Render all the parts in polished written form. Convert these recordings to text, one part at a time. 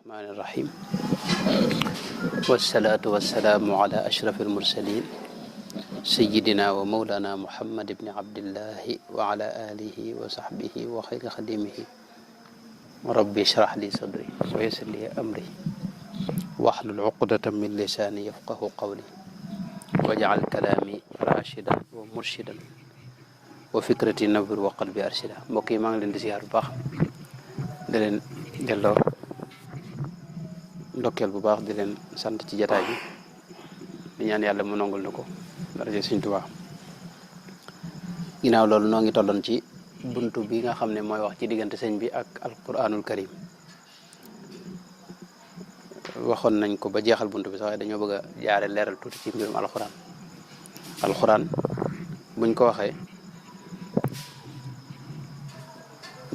الرحمن الرحيم والصلاة والسلام على أشرف المرسلين سيدنا ومولانا محمد بن عبد الله وعلى آله وصحبه وخير خديمه ربي اشرح لي صدري ويسر لي أمري واحلل عقدة من لساني يفقه قولي واجعل كلامي راشدا ومرشدا وفكرتي نور وقلبي أرشدا mbokk yi maa ngi leen di ziar bu baax di leen delloo ndokkeel bu baax di leen sant ci jataay bi di ñaan yàlla mu nongul na ko daraja Sëriñ Tuubaa ginnaaw loolu noo ngi tolloon ci buntu bi nga xam ne mooy wax ci diggante sëñ bi ak alquranul karim waxoon nañ ko ba jeexal buntu bi sax dañoo bëgg a jaare leeral tuuti ci mbirum alquran buñ ko waxee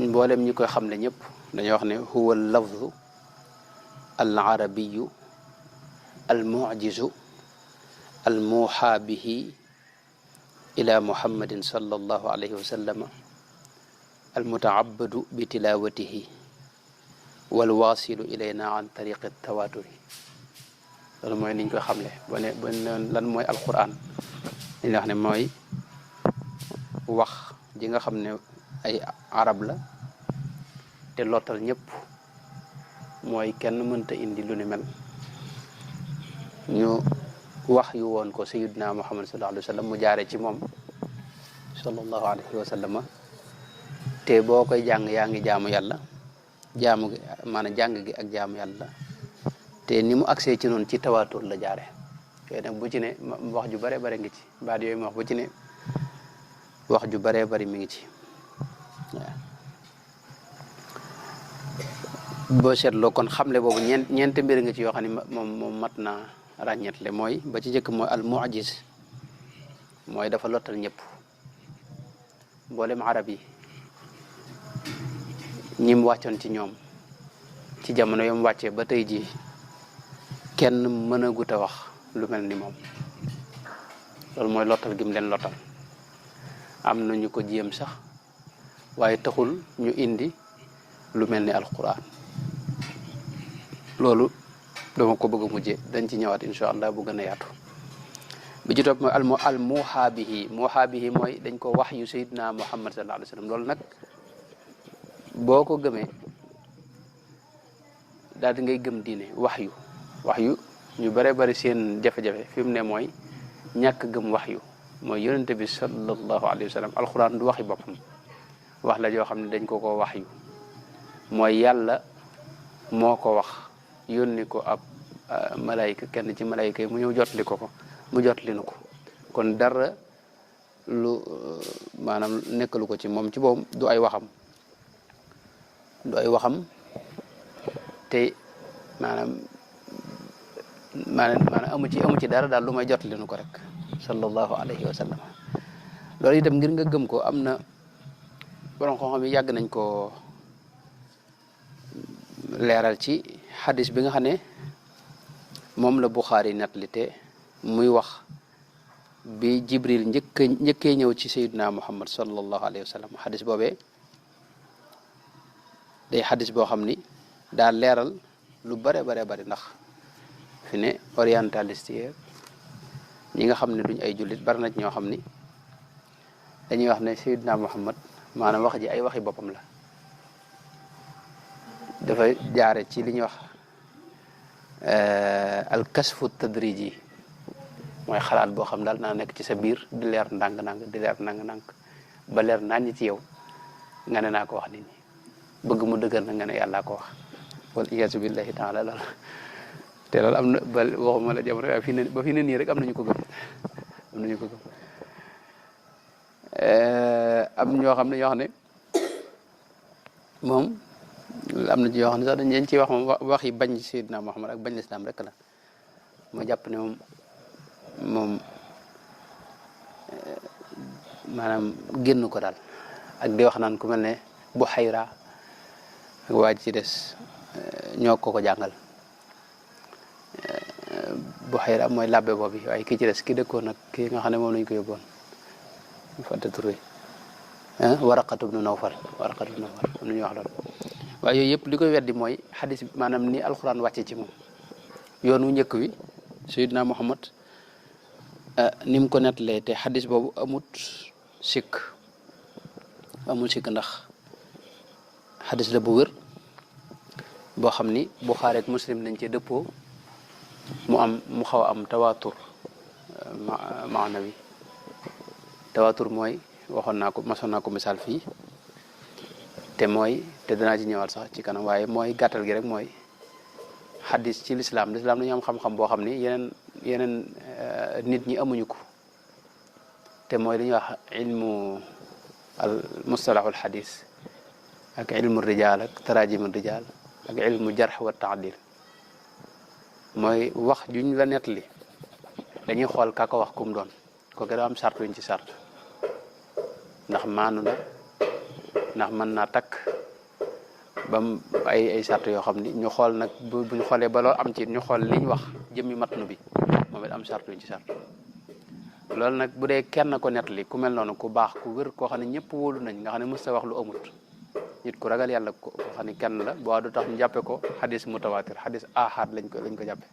mboolem ñi koy xam ne ñëpp dañoo wax ne huwa lafzu al arabiyu al mujizu al muha bihi ila muhammadin sallallahu alayhi wa sallama al mutaabadu bi tilawatihi wal wasilu ilayna an tariqi tawaturi loolu mooy niñ koy xamle boo ne lan mooy alquran li ñu wax ne mooy wax ji nga xam ne ay arab la te lottal ñëpp mooy kenn mënta indi lu ni mel ñu wax yu woon ko sayyidina muhammad sallallahu alayhi wa sallam mu jaare ci moom sallallahu alayhi wa sallam te boo koy jàng yaa ngi jaamu yàlla jaamu gi maanaam jàng gi ak jaamu yàlla te ni mu agsee ci noonu ci tawaatur la jaare yooyu nag bu ci ne wax ju bare bare ngi ci baat yooyu ma wax bu ci ne wax ju bare bari mi ngi ci waaw boo seetloo kon xamle boobu ñeenti mbir nga ci yoo xam ne moom mat na ràññetle mooy ba ci njëkk mooy al mu'jiz mooy dafa lottal ñëpp mboolem arab yi ñi mu wàccoon ci ñoom ci jamono yom wàccee ba tey jii kenn mën a gut a wax lu mel ni moom loolu mooy lottal gi mu leen lottal am na ñu ko jéem sax waaye taxul ñu indi lu mel ni alquran loolu dama ko bëgg a mujjee dañ ci ñëwaat incha allah bu gën a yaatu bi ci topp mooy al muha bihi mooy dañ ko wax yu sayyidina muhammad sallallahu alayhi wa sallam loolu nag boo ko gëmee daal di ngay gëm diine wax yu ñu bare bari seen jafe-jafe fi mu ne mooy ñàkk gëm wax yu mooy yonente bi sallallahu alayhi wa sallam alquran du waxi boppam wax la yoo xam ne dañ ko wax yu mooy yàlla moo ko wax yónni ko ab malayka kenn ci malayka yi mu ñëw jotli ko mu jotli nu ko kon dara lu maanaam nekkalu ko ci moom ci boobu du ay waxam te maanaam amu ci dara daal lu may jotli nu ko rek sallallahu alayhi wa sallam loolu itam ngir nga gëm ko am na borom xam-xam yi yàgg nañ ko leeral ci xadis bi nga xam ne moom la Buxaari nettali te muy wax bi Jibril njëkkee ñëw ci Sayyidina Muhammad sallallahu alayhi wa sallam xadis boobee day xadis boo xam ni daa leeral lu bare bari ndax fi ne orientaliste yi ñi nga xam ne duñ ay jullit bari na ci ñoo xam ni dañuy wax ne Sayyidina Muhammad maanaam wax ji ay waxi boppam la dafa jaare ci li ñuy wax al kasfu tadriji mooy xalaat boo xam daal naa nekk ci sa biir di leer ndànk-ndànk di leer ndànk-ndànk ba leer naan ñi ci yow nga ne naa ko wax nit ñi bëgg mu dëgër na nga ne yàllaa ko wax wal iyaasu billahi taala lool te loolu am na ba waxuma la jamono ba fi ne nii rek am nañu ko gëm am ñoo xam ne moom am na ci yoo xam ne sax dañ ciy wax moom wax yi bañ Seydina Muhammad ak bañ lislaam rek la ma jàpp ne moom maanaam génn ko daal ak di wax naan ku mel ne Buhayra ak waa ci des ñoo ko jàngal Buhayra mooy labbe boobu waaye ki ci des ki dëkkoon nag ki nga xam ne moom lañu ko yóbboon fàtte tur wi Waraqatu ibnu Nawfal am na ñu wax loolu waaye yooyu yëpp li koy weddi mooy xadis maanaam ni alxuraan wàcce ci moom yoon wu njëkk wi Seydina Muhammad ni mu ko nettalee te xadis boobu amul sikk ndax xadis la bu wér boo xam ni Buxaari ak Muslim nañ ci dëppoo mu xaw a am tawaatur maanawi tawaatur mooy masoon naa ko misaal fii te danaa ci ñëwaat sax ci kanam waaye mooy gàttal gi rek mooy xadis ci lislaam dañu am xam-xam boo xam ni yeneen nit ñi amuñu ko te mooy li ñuy wax ilmu al mustalahul xadis ak ilmu rijal ak tarajim rijal ak ilmu jarx wa taadil mooy wax juñ la nettali dañuy xool ka ko wax kum doon kooku daa am sart yuñ ci sart ndax maanu na ndax mën naa takk bam ay sart yoo xam ni ñu xool nag buñ xoolee ba loolu am ci ñu xool liñ wax jëmmi matnu bi moom it am sart yuñ ci sart loolu nag bu dee kenn ko nettali ku mel noonu ku baax ku wér koo xam ne ñëpp wóolu nañ nga xam ne mës ta wax lu amut nit ku ragal yàlla ko xam ne kenn la boo du tax ñu jàppe ko xadis mutawatir xadis ahad lañ ko jàppe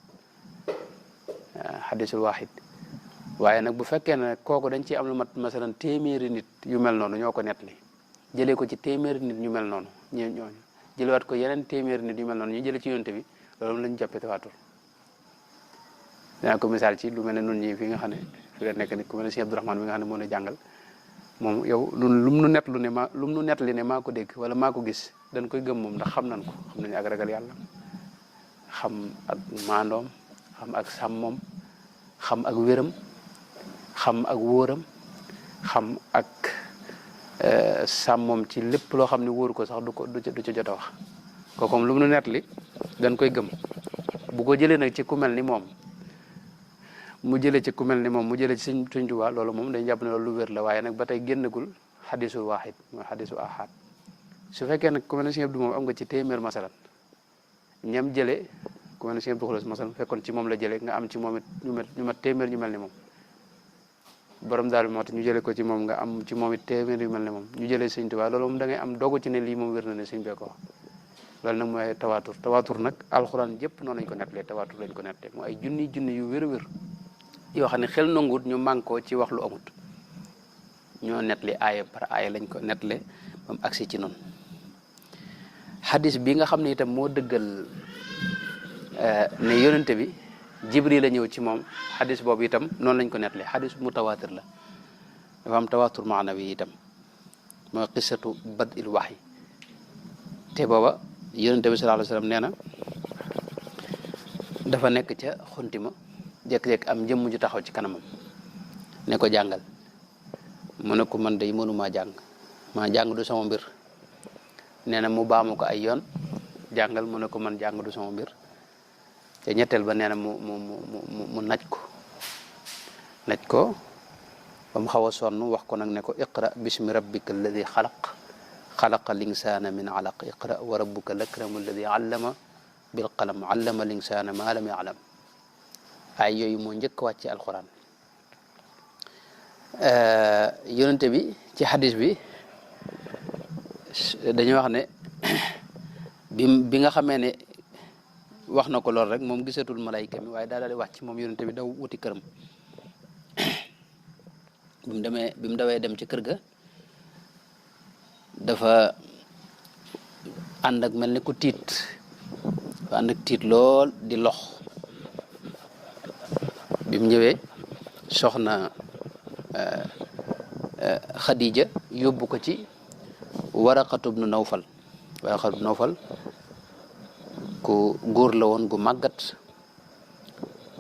xadisul wahid waaye nag bu fekkee ne kooku dañ ci am lu mat masalan téeméeri nit yu mel noonu ñoo ko nettali jëlee ko ci téeméeri nit ñu mel noonu ñooñu jëlewaat ko yeneen téeméeri nit yu mel noonu ñu jëlee ci yonte bi loolu lañu jàppe tawaatur dinaa ko misaal ci lu mel ne nun ñi fi nga xam ne fi la nekk ni ku mel ne Cheikh Abdourahmane bi nga xam ne moo la jàngal moom yow lu mu nu nettali ne maa ko dégg wala maa ko gis dañ koy gëm moom ndax xam nañ ko xam nañu ak ragal yàlla xam ak maandoom xam ak sàmmoom xam ak wéram xam ak wóoram xam ak sàmmoom ci lépp loo xam ne wóoru ko sax du ci jot a wax kooku lu mu nu nettali dañ koy gëm bu ko jëlee nag ci ku mel ni moom mu jëlee ci ku mel ni moom mu jëlee ci Sëñ Tuubaa loolu moom dañu jàpp ne loolu lu wér la waaye nag ba tey génnagul xadisul waahid mooy xadisu ahad su fekkee nag ku mel ne Sëñ Abdu moom am nga ci téeméer masalan ñam jëlee ku mel ne Sëñ Abdu Xuloos masalan fekkoon ci moom la jëlee nga am ci moom it ñu mat téeméer ñu mel ni moom borom daal moo tax ñu jëlee ko ci moom nga am ci moom it téeméer yu mel ni moom ñu jëlee Sëñ Tuubaa loolu moom da ngay am dogu ci ne lii moom wér na ne sëñ bee ko wax loolu nag mooy tawaatur nag alxuraan yëpp noonu lañ ko nettalee tawaatur lañ ko nettalee mooy ay junni yu wér yoo xam ne xel nanguwut ñu mànkoo ci wax lu amut ñoo nettali aaya par aaya lañ ko nettalee ba mu agsi ci noonu xadis bi nga xam ne itam moo dëggal ne yonente bi Jibril la ñëw ci moom xadis boobu itam noonu lañ ko nettalee xadis mutawaatir la dafa am tawaatur maanawi itam mooy qissatu bad'il wahyi te booba yonente bi sallallahu alayhi wasallam nee na dafa nekk ca xuntima jékki-jékki am jëmm ju taxaw ci kanamam ne ko jàngal mu ne ko man day mënumaa jàng du sama mbir nee na mu baamu ko ay yoon jàngal mu ne ko man jàng du sama mbir te ñetteel ba nee na mu naj ko ba mu xaw a sonn wax ko nag ne ko iqra bismi rabbika alladi xalaqa linsaana min alaq iqra wa rabbuka lakramu alladi allama bil qalam allama linsaana ma lam ya'lam ay yooyu moo njëkk wàcc alquran yonente bi ci xadis bi dañuy wax ne bi nga xamee ne wax na ko lool rek moom gisatul malayka mi waaye daal di wàcc moom yonente bi daw wuti këram bi mu dawee dem ci kër ga dafa ànd ak mel ni ku tiit dafa ànd ak tiit lool di lox bi mu ñëwee soxna Khadija yóbbu ko ci Waraqatu bnu Nawfal ku góor la woon gu màggat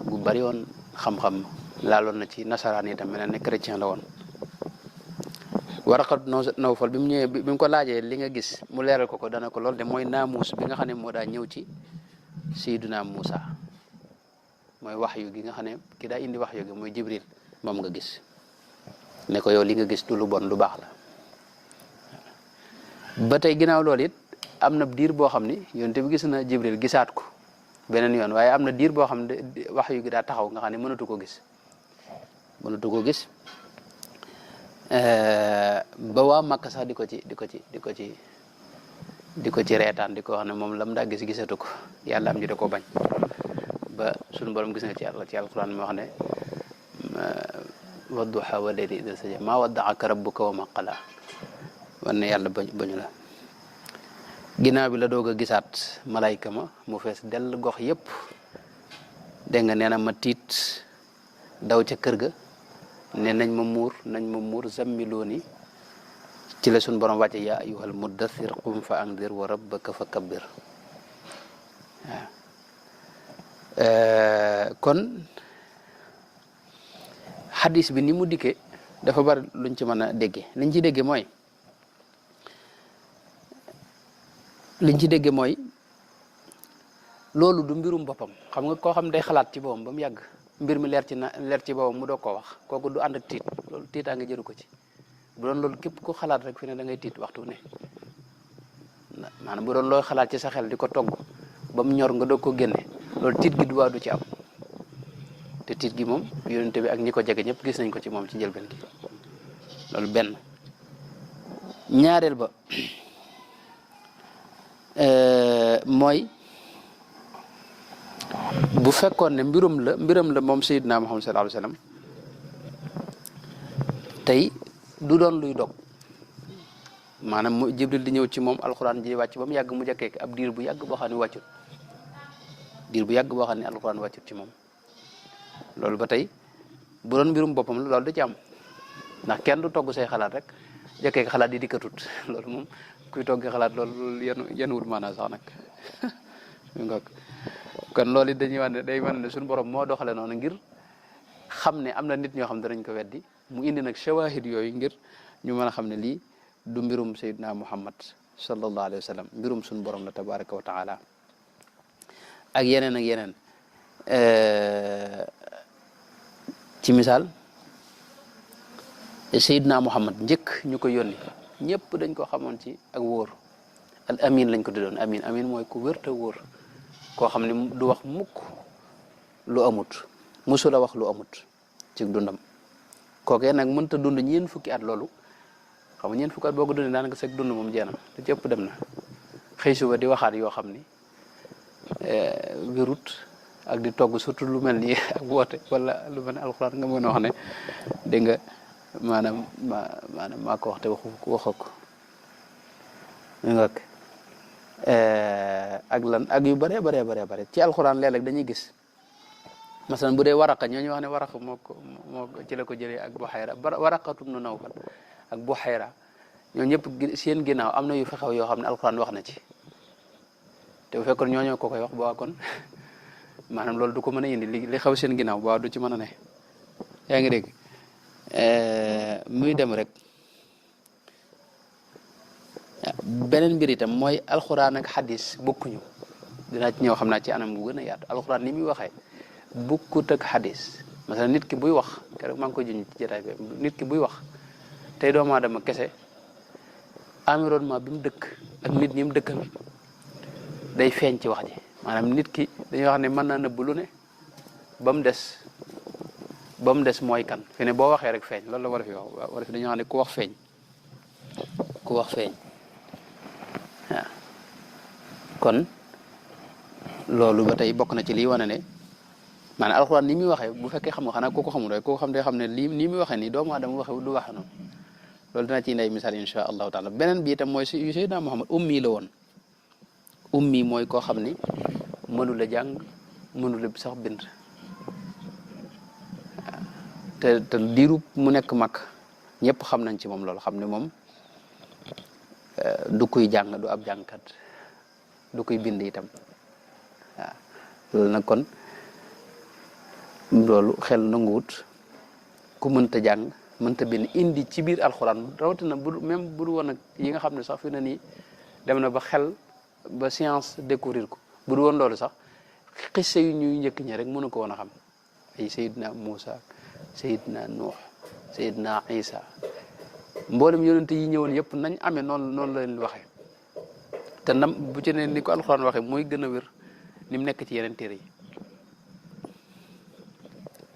gu bari woon xam-xam laaloon na ci nasaraan itam mel ne chrétien la woon Waraqatu Nawfal bi mu ñëwee bi mu ko laajee li nga gis mu leeral ko dana ko lool de mooy naamuus bi nga xam ne moo daa ñëw ci Seydina Muusa mooy waxyu gi nga xam ne ki daa indi waxyu gi mooy Jibril moom nga gis ne ko yow li nga gis du lu bon lu baax la ba tey ginnaaw loolu it am na diir boo xam ni yonte bi gis na Jibril gisaat ko beneen yoon waaye am na diir boo xam ne waxyu gi daa taxaw nga xam ne mënatu ko gis ba waa Makka sax di ko ci di ko ci reetaan di ko wax ne moom lam daa gis gisatu ko yàlla am ji da ko bañ ba suñu borom gis nga ci alquran mi wax ne wadduha wa layli idha saja maa waddaaka rabbuka wa ma qala wan ne yàlla bañu la ginnaaw bi la doog a gisaat malayka ma mu fees dell gox yépp dégg nga nee na ma tiit daw ca kër ga ne nañ ma muur zammilooni ci la suñu borom wàcce yaa ayyuhal muddathir qum fa andir wa rabbaka fa kabbir waaw kon xadis bi ni mu dikkee dafa bari luñ ci mën a déggee liñ ci déggee mooy loolu du mbirum boppam xam nga koo xam day xalaat ci boppam ba mu yàgg mbir mi leer ci boppam mu doog koo wax kooku du ànd ak tiit loolu tiitaa nga jëru ko ci bu doon loolu képp ku xalaat rek fi ne da ngay tiit waxtu ne maanaam bu doon looy xalaat ci sa xel di ko togg ba mu ñor nga doog ko génne loolu tiit gi du ci am te tiit gi moom yonente bi ak ñi ko jege ñëpp gis nañ ko ci moom ci njëlbeen gi loolu benn ñaareel ba mooy bu fekkoon ne mbiram la moom Seydina Muhammad sallallahu alayhi wasallam tey du doon luy dog maanaam mu Jibril di ñëw ci moom alxuraan ji wàcc ba mu yàgg mu jëkkee ab diir bu yàgg boo xam ne wàccut alxuraan wàccut ci moom loolu ba tey bu doon mbirum boppam la loolu da ci am ndax kenn du togg say xalaat rek jëkkee xalaat yi dikkatut loolu moom kuy togg xalaat loolu yenn wut maanaa sax nag kon loolu it dañuy wax ne day wane ne suñu borom moo doxale noonu ngir xam ne am na nit ñoo xam danañ ko weddi mu indi nag shawahid yooyu ngir ñu mën a xam ne lii du mbirum Seydina Muhammad sallallahu alayhi wa sallam mbirum suñu borom la tabaraka wa taala ak yeneen ci misaal Seydina Muhammad njëkk ñu ko yónni ñëpp dañ ko xamoon ci ak wóor al amin lañ ko tuddoon amin mooy ku wér te wóor koo xam ne du wax mukk lu amut musula wax lu amut ci dundam kookee nag mënta dund ñeen fukki at loolu xam nga ñeen fukki at boo ko dundee daanaka sag dund moom jeena lu ci ëpp dem na xëy suba di waxaat yoo xam ni wérut ak di togg surtout lu mel nii ak woote wala lu mel ne alxuraan nga mën a wax ne dégg nga maanaam maa ko wax te waxoo ko ak lan ak yu bare ci alxuraan léeg-léeg dañuy gis masalan bu dee waraqa ñooñu wax ne waraqa moo ci la ko jëlee ak Buxayra waraqatum nu Nawfal ak Buxayra ñoo ñëpp seen ginnaaw am na yu fi xew yoo xam ne alxuraan wax na ci te bu fekkoon ñooñoo ko koy wax boo kon maanaam loolu du ko mën a indi li xew seen ginnaaw boo du ci mën a ne yaa ngi dégg muy dem rek beneen mbir itam mooy alxuraan ak xadis bokkuñu dinaa ci ñëw xam naa ci anam gu gën a yaatu alxuraan ni muy waxee bokkut ak xadis masalan nit ki buy wax keroog maa ngi ko juñ ci jotaay bi nit ki buy wax tey doomu aadama kese environnement bi mu dëkk ak nit ñi mu dëkkal day feeñ ci wax ji maanaam nit ki dañuy wax ne mën naa nëbb lu ne ba mu des mooy kan fi ne boo waxee rek feeñ loolu la war a fi wax war a fi dañuy wax ne ku wax feeñ waaw kon loolu ba tey bokk na ci lii wane ne maanaam alxuraan ni muy waxee bu fekkee xam nga xanaa ku ko xamul rek ku ko xam day xam ne lii nii muy waxee nii doomu aadama waxee du waxe noonu loolu dina ci ndey misaal insha allahu taala beneen bi itam mooy Seydina Muhammad ummi la woon ummi mooy koo xam ni mënu la jàng mënu la sax bind te diirub mu nekk mag ñëpp xam nañ ci moom loolu xam ne moom du kuy jàng du ab jàngkat du kuy bind itam waaw loolu nag kon loolu xel nanguwut ku mënta jàng mënta bind indi ci biir alxuraan rawatina même bu du woon ak yi nga xam ne sax fi na nii dem na ba xel ba science découvrir ko bu du woon loolu sax xisse yu ñuy njëkk ñi rek mënu ko woon a xam ay Seydina Muusa Seydina Nuux Seydina Isa mboolem yonente yi ñëwoon yëpp nañ amee noonu la leen waxee te nam bu ci ne ni ko alxuraan waxee mooy gën a wér ni mu nekk ci yeneen téere yi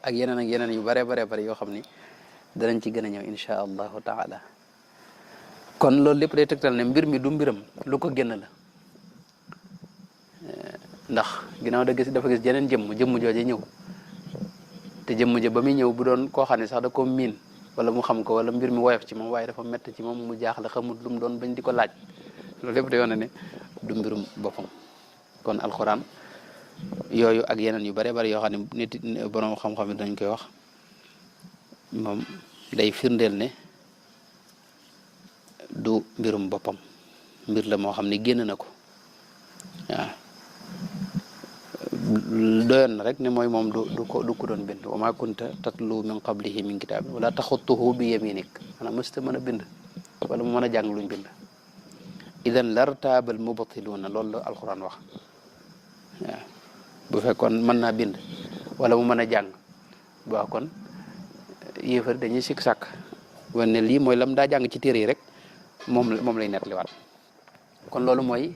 ak yeneen yu bare yoo xam ni danañ ci gën a ñëw insha allahu taala kon loolu lépp day tegtal ne mbir mi du mbiram lu ko génn la ndax ginnaaw dafa gis jeneen jëmm jooje ñëw te jëmm ja ba muy ñëw bu doon koo xam ne sax da ko miin wala mu xam ko wala mbir mi woyof ci moom waaye dafa mett ci moom mu jaaxle xamul lu mu doon bañ di ko laaj loolu lépp day wane ne du mbirum boppam kon alxuraan yooyu ak yeneen yu bare bari yoo xam ne nit borom xam-xam yi dañ koy wax moom day firndeel ne du mbirum boppam mbir la moo xam ne génn na ko waaw doyoon na rek ne mooy moom du ko doon bind wa ma kunta tatlu min qablihi min kitaabin wala taxutuhu bi yaminik maanaam mësta mën a bind wala mu mën a jàng luñ bind idan lartaabal mubtiluuna loolu la alxuraan wax waaw bu fekkoon mën naa bind wala mu mën a jàng boo kon yéefar dañuy sikk sàkk wane ne lii mooy lam daa jàng ci téere yi rek moom lay nettaliwaat kon loolu mooy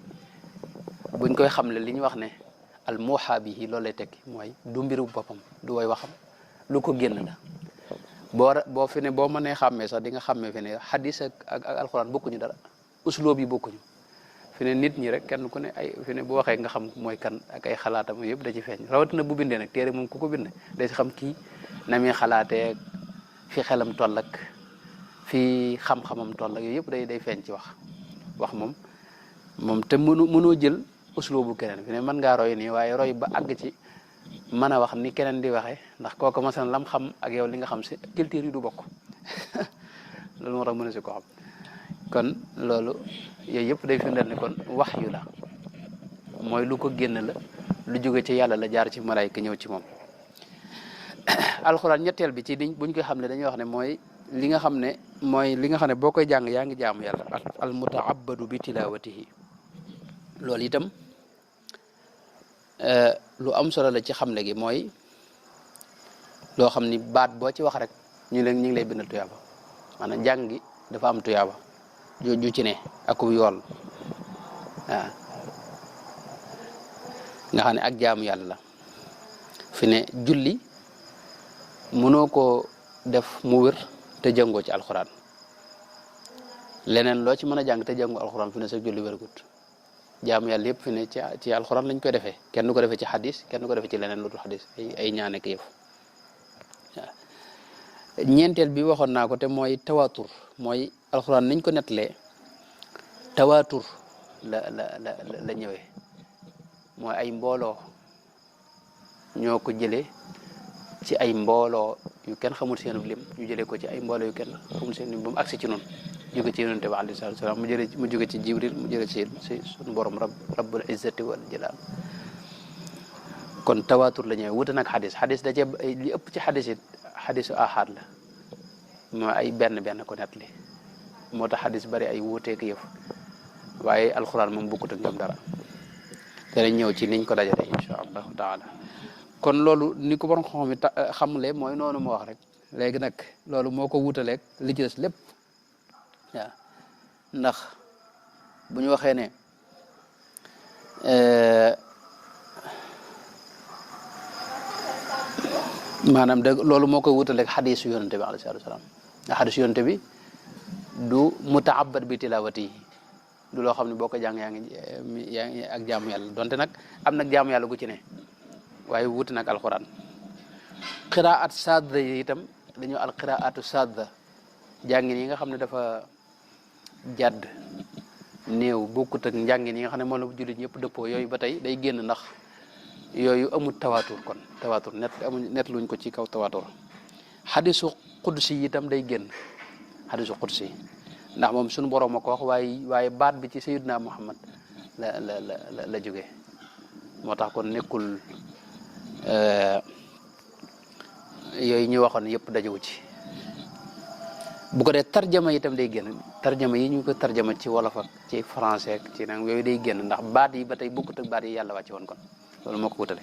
buñ koy xamle li ñu wax ne al muuhaa bihi loolu lay tekki mooy du mbiru boppam du way waxam lu ko génn la boo fi ne boo mënee xàmmee sax di nga xàmmee fi ne xadis ak alxuraan bokkuñu dara usloob yi bokkuñu fi ne nit ñi rek kenn ku ne ay fi ne bu waxee nga xam mooy kan ak ay xalaatam yëpp da ci feeñ rawatina bu bindee nag téere moom ku ko bind day si xam kii na muy xalaatee fi xelam toll ak fi xam-xamam toll ak yooyu yëpp day feeñ ci wax moom te mënoo jël usloobu keneen fi ne mën ngaa roy nii waaye roy ba àgg ci mën a wax ni keneen di waxee ndax kooku masalan lam xam ak yow li nga xam si culture yi du bokk loolu moo tax mën a si ko xam kon loolu yooyu yëpp day firndeel ne kon wax yu la mooy lu ko génn la lu jóge ci yàlla la jaar ci malaayka ñëw ci moom alxuraan ñetteel bi ci buñ koy xam ne dañuy wax ne mooy li nga xam ne boo koy jàng yaa ngi jaamu yàlla al mutaabadu bi tilawatihi loolu itam lu am solo la ci xamle gi mooy loo xam ni baat boo ci wax rek ñu ngi lay bindal tuyaaba maanaam jàng gi dafa am tuyaaba ju ci ne ak yool waaw nga xam ne ak jaamu yàlla la fi ne julli mënoo koo def mu wér te jàngoo ci alxuraan leneen loo ci mën a jàng te jàngoo alxuraan fi ne sa julli wérgut jaamu yàlla yëpp fi ne ci alxuraan lañ koy defee kenn du ko defee ci xadis kenn du ko defee ci leneen lu dul xadis ay ñaan ak yëf waaw ñeenteel bi waxoon naa ko te mooy tawaatur mooy alxuraan niñ ko nettalee tawaatur la ñëwee mooy ay mbooloo ñoo ko jëlee ci ay mbooloo yu kenn xamul seen lim ñu jëlee ko ci ay mbooloo yu kenn xamul seen lim ba mu agsi ci noonu jóge ci yonente bi alayhi salaatu wa salaam mu jóge ci jibril mu jële ci suñu borom rabbul izzati wal jalal kon tawaatur la ñëwee wuute nag xadis da cee li ëpp ci xadis it xadisu ahad la mooy ay benn ko nettali moo tax xadis bari ay wuuteek yëf waaye alxuraan moom bokkut ak ñoom dara danañ ñëw ci niñ ko dajale insha allahu taala kon loolu ni ko borom xam mi xamle mooy noonu moo wax rek léegi nag loolu moo ko wuutaleeg li ci des lépp waaw ndax bu ñu waxee ne maanaam loolu moo koy wutaleeg xadisu yonente bi alayhi salaatu wasalaam ndax xadisu yonente bi du mutaabad bi tilawati yi du loo xam ne boo ko jàng yaa ngi ak jaamu yàlla donte nag am nag jaamu yàlla gu ci ne waaye wuute nag alquran qiraat sadda yi itam dañoo al qiraatu sadda jàngin yi nga xam ne dafa jàdd néew bokkut ak njàngin yi nga xam ne moom la jullit ñëpp dëppoo yooyu ba tey day génn ndax yooyu amul tawaatur kon tawaatur net luñ ko ci kaw tawaatur xadisu qudsi yi itam day génn xadisu qudsi ndax moom suñu borom a ko wax waaye baat bi ci sayyidina Muhammad la jógee moo tax kon nekkul yooyu ñu waxoon yëpp dajewu ci bu ko dee tarjama itam day génn tarjama yi ñu ko tarjama ci wolof ak ci français ak ci nag yooyu day génn ndax baat yi ba tey bokkut ak baat yi yàlla wàcce woon kon loolu moo ko wutale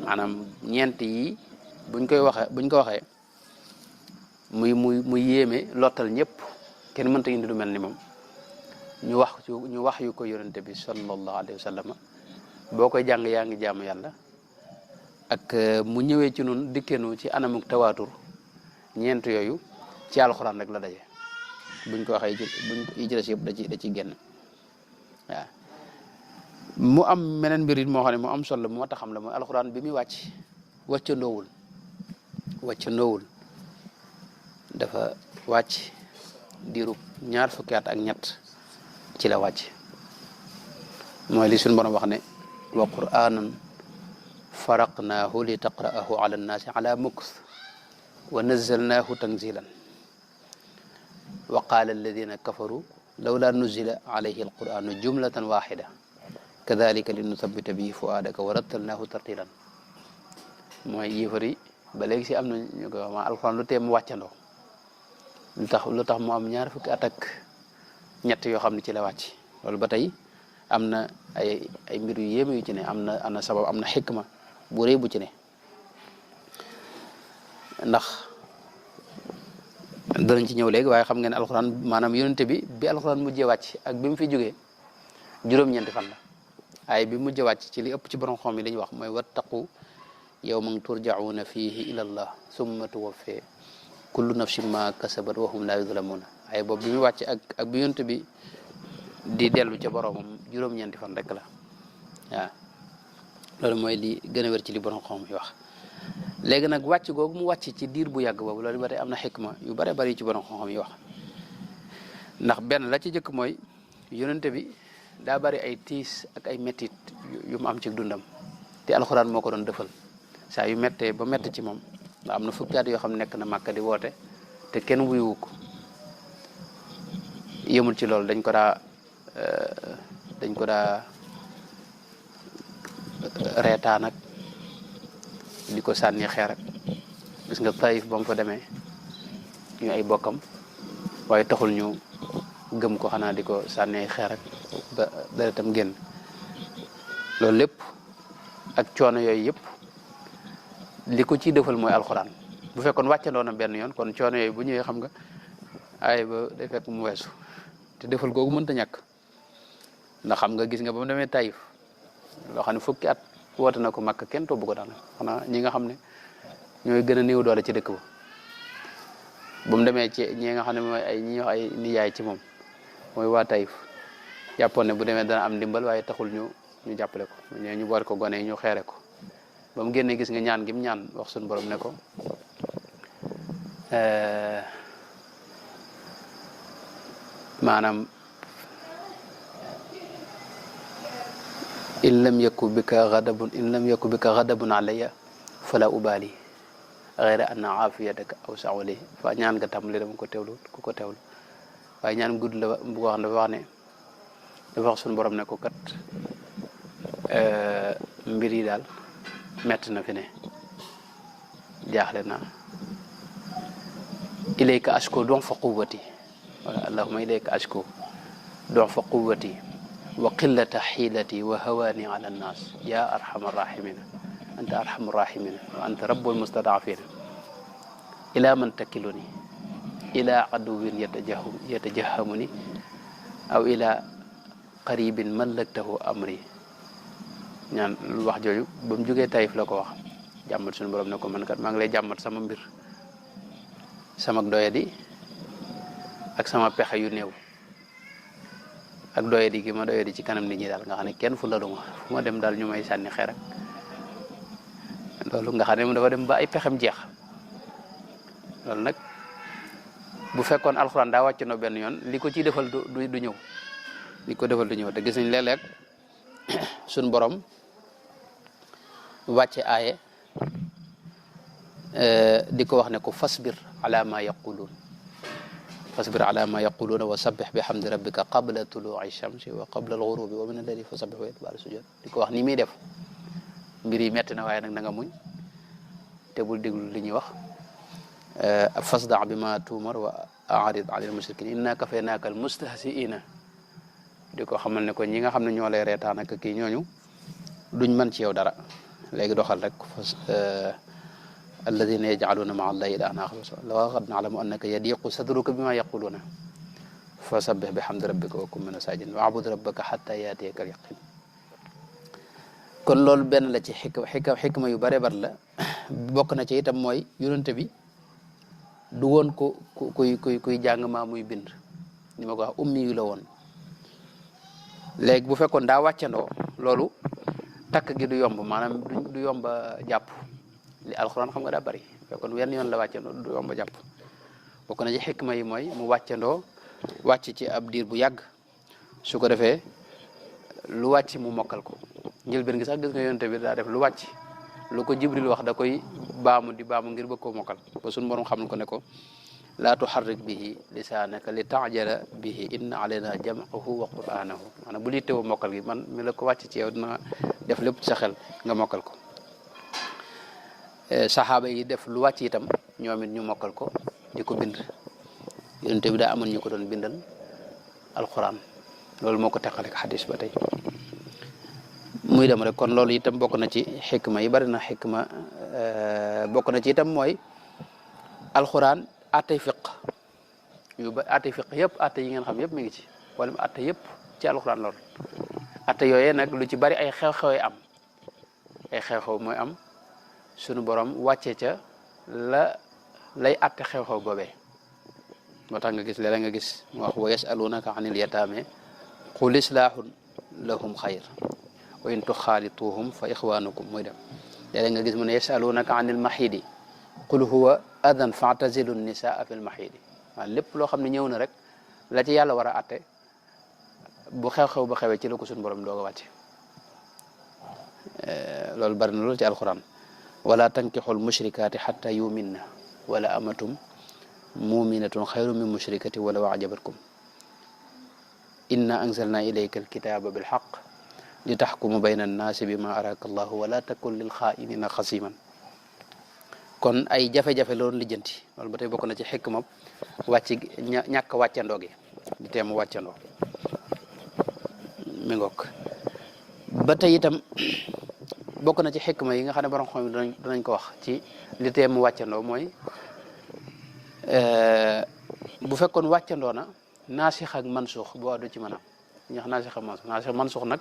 maanaam ñeent yi buñ ko waxee muy yéeme lottal ñëpp kenn mënta indi lu mel ni moom ñu wax yu ko yonente bi sallallahu alayhi wa sallam boo koy jàng yaa ngi jaamu yàlla ak mu ñëwee ci nun dikkeenu ci anamuk tawaatur ñeent yooyu ci alxuraan rek la daje buñ ko waxee buñ yi ci des yëpp da ci génn waaw mu am meneen mbir it moo xam ne mu am solo moo tax xam la mooy alxuraan bi muy wàccandoowul dafa wàcc diirub ñaar fukki at ak ñett ci la wàcc mooy li suñu borom wax ne wa qur'anan faraqnaahu li taqra'ahu ala nnaasi ala mukth wa nazzalnaahu tanzilan wa qaala alladina kafaru lawla nuzila alayhi alquranu jumlatan waxida kadalika li nuthabita bihi fuaadaka wa rattalnaahu tartilan mooy yéefar yi ba léegi si am na ñu koy wax ma alxuraan lu tee mu wàccandoo lu tax mu am ñaar fukki at ak ñett yoo xam ne ci la wàcc loolu ba tey am na ay mbir yu yéeme yu ci ne am na sabab am na xikma bu rëy bu ci ne ndax danañ ci ñëw léegi waaye xam ngeen ne alxuraan maanaam yonente bi alxuraan mujjee wàcc ak bi mu fi jógee juróom-ñeenti fan la ay bi mujjee wàcc ci li ëpp ci borom xam yi li ñu wax mooy wattaqu yawman turjauna fihi ila allah summa tuwaffe kullu nafsin ma kasabat wa hum la yuzlamuna ay boobu bi mu wàcc ak bi yonente bi di dellu ca boromam juróom-ñeenti fan rek la waaw loolu mooy li gën a wér ci li borom xam yi wax léegi nag wàcc googu mu wàcc ci diir bu yàgg boobu loolu ba tey am na xikma yu bare bari ci borom xam yi wax ndax benn la ci jëkk mooy yonente bi daa bari ay tiis ak ay mettit yu mu am ci dundam te alxuraan moo ko doon defal saa yu mettee ba mett ci moom ndax am na fukki at yoo xam nekk na Màkka di woote te kenn wuyuwu ko yëmul ci loolu dañ ko daa reetaan ak di ko sànni xeer ak gis nga Taïf ba mu fa demee ñu ay bokkam waaye taxul ñu gëm ko xanaa di ko sànni xeer ak ba deretam génn loolu lépp ak coono yooyu yëpp li ko ciy defal mooy alxuraan bu fekkoon wàccandoo na benn yoon kon coono yooyu bu ñëwee xam nga ay ba day fekk mu weesu te defal googu mënta ñàkk ndax xam nga gis nga ba mu demee Taïf loo xam ne fukki at woote na ko Makka kenn tobbu ko daal xanaa ñi nga xam ne ñooy gën a néew doole ci dëkk ba bu mu demee ci ñi nga xam ne mooy ay ñi wax ay nijaay ci moom mooy waa Taïf jàppoon ne bu demee dana am ndimbal waaye taxul ñu jàppale ko ñu boole ko gone yi ñu xeere ko ba mu génnee gis nga ñaan gi mu ñaan wax suñu borom ne ko maanaam in lam yaku bika ghadabun alayya fala ubali ghayra anna afiyataka aw sa'uli fa ñaan nga tàmbali dama ko teewlu ku ko teewlu waaye ñaan gudd la bu ko wax dafa wax ne dafa wax suñu borom ne ko kat mbir yi daal metti na fi ne jaaxle na ilayka ashko don fa quwwati allahumma ilayka ashko don fa quwwati wa qillata xiilati wa hawaani ala annaas ya arhamar rahimina anta arhamur rahimina wa anta rabbul mustadafina ila man takiluni ila aduwin yatajahamuni aw ila qaribin mallaktahu amri ñaan wax jooju ba mu jógee Taïf la ko wax jàmmat suñu borom ne ko man kat maa ngi lay jàmmat sama mbir sama doyadi ak sama pexe yu néew ak doyadi gi ma doyadi ci kanam nit ñi daal nga xam ne kenn fu la duma fu ma dem daal ñu may sànni xeer ak loolu nga xam ne mu dafa dem ba ay pexem jeex loolu nag bu fekkoon alxuraan daa wàcc no benn yoon li ko ciy defal du ñëw li ko defal du ñëw te gis nañ léeg-léeg suñ borom wàcce aaye di ko wax ne ko fasbir ala ma yaquluun wa sabbih bi hamdi rabbika qabla tuluu'i shamsi wa qabla al-ghurubi wa min al-layli fasabbih wa adbaara sujud di ko wax ni muy def mbir yi metti na waaye nag na nga muñ te bul déglu li ñuy wax fasda' bima tu'mar wa a'rid 'anil mushrikiin innaa kafaynaaka al-mustahzi'iina di ko xamal ne ko ñi nga xam ne ñoo lay reetaan ak kii ñooñu duñ mën ci yow dara léegi doxal rek alladina yaj'aluna ma'a allahi ilahan akhar law qad na'lamu annaka yadiqu sadruka bima yaquluna fasabbih bihamdi rabbika wa kun mina sajidin wa'bud rabbaka hatta ya'tiyaka al-yaqin kon loolu benn la ci xikma yu bare la bokk na ci itam mooy yonente bi du woon kuy jàng maa muy bind ni ma ko wax ummi yu la woon léegi bu fekkoon daa wàccandoo loolu takk gi du yomb maanaam du yomba jàpp li alxuraan xam nga daa bari fekkoon wenn yoon la wàccandoo du yomba jàpp bokk na ci xikma yi mooy mu wàccandoo wàcc ci ab diir bu yàgg su ko defee lu wàcc mu mokkal ko njëlbéen gi sax gis nga yonte bi daa def lu wàcc lu ko jibril wax da koy baamu di baamu ngir bëgg koo mokkal ba suñu borom xam ko ne ko laa tuharrik bihi lisaanaka li ta'jala bihi inna alayna jam'ahu wa qur'anahu maanaam bu lii teewoo mokkal gi man mi la ko wàcc ci yow dina def lépp ci sa xel nga mokkal ko saxaaba yi def lu wàcc itam ñoom it ñu mokkal ko di ko bind yonte bi daa amoon ñu ko doon bindal alquran loolu moo ko teqale ak xadis ba tey muy dem rek kon loolu itam bokk na ci xikma yi bari na xikma bokk na ci itam mooy alquran attey fiq yu ba attey fiq yëpp atte yi ngeen xam yëpp mi ngi ci wala atte yëpp ci alquran loolu atte yooyee nag lu ci bari ay xew-xew am ay xew-xew mooy am sunu borom wàccee ca lay atte xew-xew boobee moo tax nga gis léeg-léeg nga gis mu wax wa yasalunaka anil yataame qul islaahun lahum xayr wa in tuxaalituhum fa ixwanukum muy dem léeg-léeg nga gis mu ne yasalunaka anil maxiidi qul huwa adan faatazilu nisaa fi l maxiidi waaw lépp loo xam ne ñëw na rek la ci yàlla war a atte bu xew-xew ba xewee ci la ko suñu borom doog a wàcce loolu bari na loolu ci alquran wala tankixul mushrikaati xatta yuminna wala amatum muminatun xayru min mushrikati walaw ajabatkum inna anzalna ilayka alkitaba bilxaq li taxkumu bayna annaasi bima araka allahu wala takun lil xaainina xasiman kon ay jafe-jafe loolu lijjanti loolu ba tey bokk na ci xikma wàcc ñàkk wàccandoo gi di teemu wàccandoo mi ngoog ba tey itam bokk na ci xikma yi nga xam ne borom xam yi danañ ko wax ci li teemu wàccandoo mooy bu fekkoon wàccandoo na naasix ak mansuux boo du ci mën a ñax naasix ak mansuux naasix mansuux nag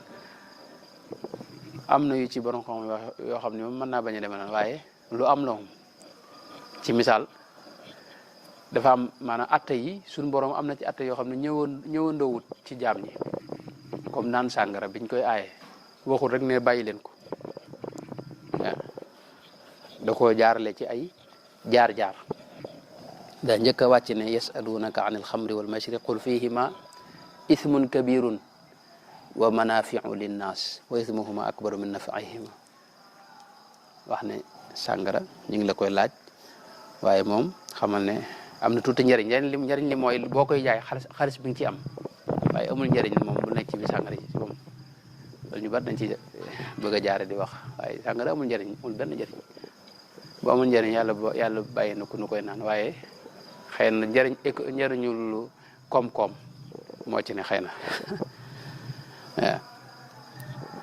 am na yu ci borom xam yoo xam ne moom mën naa bañ a demee noonu waaye lu am la moom ci misaal dafa am maanaam atte yi suñu borom am na ci atte yoo xam ne ñëwandoowut ci jaam ñi comme naan sàngara biñ koy aaye waxul rek ne bàyyi leen ko waaw da koo jaarale ci ay jaar-jaar daa njëkk a wàcc ne yasalunaka an alxamri walmaysiri qul fihima ithmun kabirun wa manafiu linnas wa ithmuhuma akbaru min nafaihima wax ne sàngara ñu ngi la koy laaj waaye moom xamal ne am na tuuti njëriñ njëriñ li mooy boo koy jaay xaalis bi nga ci am waaye amul njëriñ moom bu nekk ci bi sàngara yi moom loolu ñu bari dañ ci bëgg a jaare di wax waaye sàngara amul njëriñ amul benn njëriñ bu amul njëriñ yàlla bàyyi na ku nu koy naan waaye xëy na njëriñul koom-koom moo ci ne xëy na waaw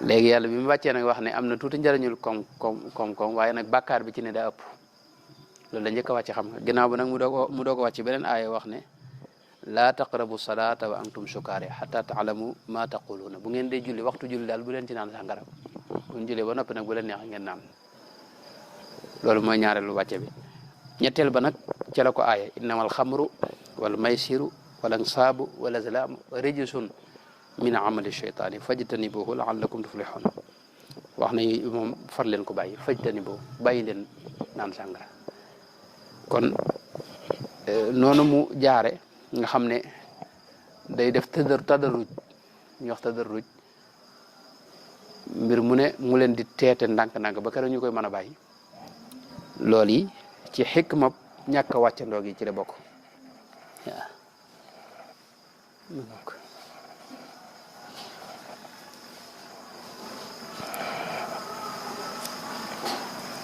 léegi yàlla bi mu wàccee nag wax ne am na tuuti njëriñul koom-koom waaye nag bàkkaar bi ci ne daa ëpp loolu la njëkk a wàcc xam nga ginnaaw ba nag mu doog a wàcc beneen aaya wax ne laa taqrabu salata wa antum sukaare xata taalamu ma taquluuna bu ngeen dee julli waxtu julli daal bu leen ci naan sàngara bu ñu jullee ba noppi nag bu leen neex ngeen naan loolu mooy ñaareelu wàcce bi ñetteel ba nag ca la ko aaya innama alxamru wal maysiru wal ansaabu wal azlaamu rijsun min amali cheytaani fajtanibuhu laallakum tuflixuun wax na moom far leen ko bàyyi fajtanibuhu bàyyi leen naan sàngara kon noonu mu jaare nga xam ne day def tadarruj ñu wax tadarruj mbir mu ne mu leen di teete ndànk-ndànk ba keroog ñu koy mën a bàyyi loolu yi ci xikma ñàkk a wàccandoo gi ci la bokk waaw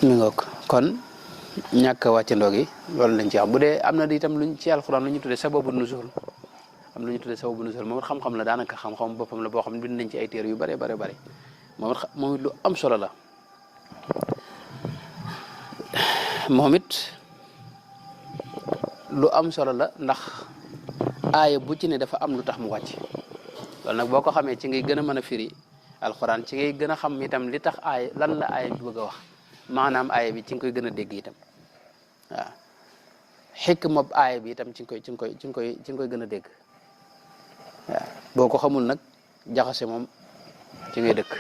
mi ngoog kon ñàkk a wàccandoo gi loolu lañ ci xam bu dee am na itam luñ ci alxuraan lu ñu tuddee sababu nuzul am lu ñu tuddee sababu nuzul moom it xam-xam la daanaka xam-xam boppam la boo xam ne bind nañ ci ay téere yu bare bare bare moom it lu am solo la moom it lu am solo la ndax aaya bu ci ne dafa am lu tax mu wàcc loolu nag boo ko xamee ci ngay gën a mën a firi alxuraan ci ngay gën a xam itam li tax aaya lan la aaya bi bëgg a wax maanaam aaya bi ci nga koy gën a dégg itam waaw xikma aaya bi itam ci nga koy gën a dégg waaw boo ko xamul nag jaxase moom ci ngay dëkk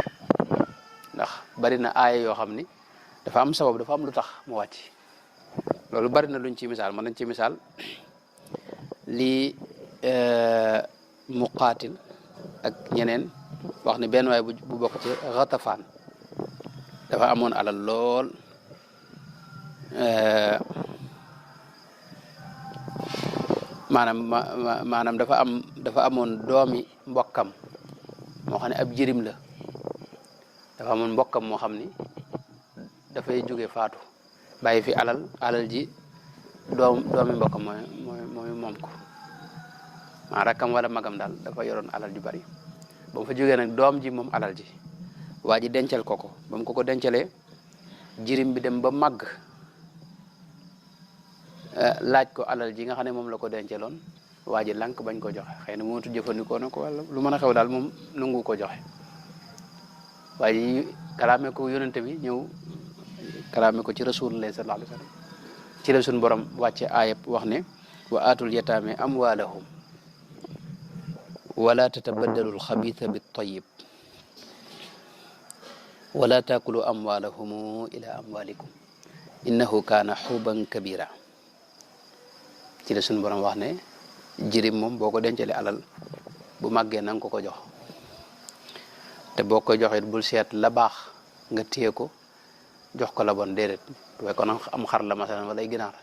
ndax bari na aaya yoo xam ni dafa am sabab dafa am lu tax mu wàcc loolu bari na luñ ci misaal mën nañ ci misaal lii Muqaatil ak ñeneen wax ne benn waay bu bokk ci Ghatafaan dafa amoon alal lool maanaam dafa amoon doomi mbokkam moo xam ne ab jirim la dafa amoon mbokkam moo xam ni dafay jóge faatu bàyyi fi alal ji doomi mbokkam mooy moom ko maa rakkam wala magam daal dafa yoroon alal ju bari ba mu fa jógee nag doom ji moom alal ji waa ji dencal ko ba mu ko dencalee jirim bi dem ba màgg laaj ko alal ji nga xam ne moom la ko dencaloon waa ji lànk bañ ko joxe xëy na mootu jëfandikoo na ko wala lu mën a xew daal moom nangu ko joxe waa ji kalaame ko yonente bi ñëw kalaame ko ci rasulullah sallallahu alayhi wa sallam ci la suñu borom wàcce aayab wax ne wa aatul yataame amwaalahum wala tatabaddalu alxabitha bittayib wala taakulu amwaalahum ila amwaalikum innahu kaana xuuban kabira ci la suñu borom wax ne jirim moom boo ko dencalee alal bu màggee na nga ko jox te boo koy joxit bul seet la baax nga téye ko jox ko la bon déedéet waaye kon am xar la masalan wala ay ginaar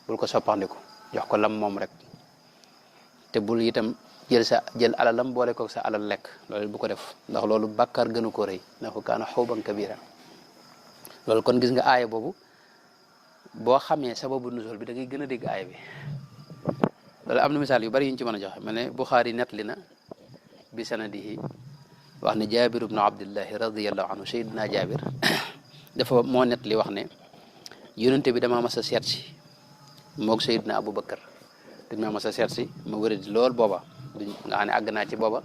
bul ko soppandiku jox ko lam moom rek te bul itam jël alalam boole ko sa alal lekk loolu bu ko def ndax loolu bàkkaar gënu ko rëy ndax ko kaana xuuban kabira loolu kon gis nga aaya boobu boo xamee sababu nuzul bi da ngay gën a dégg aaya bi loolu am na misaal yu bari yuñ ci mën a joxe mel ne Buxaari nettali na bi sanadihi wax ne Jaabir ibnu Abdillahi radiyallahu anhu sayyidina Jaabir dafa moo nettali wax ne yonente bi dama mas a seet si moog sayyidina Abubakar dañ ma mas a seet si ma wëradi lool booba nga xam ne àgg naa ci booba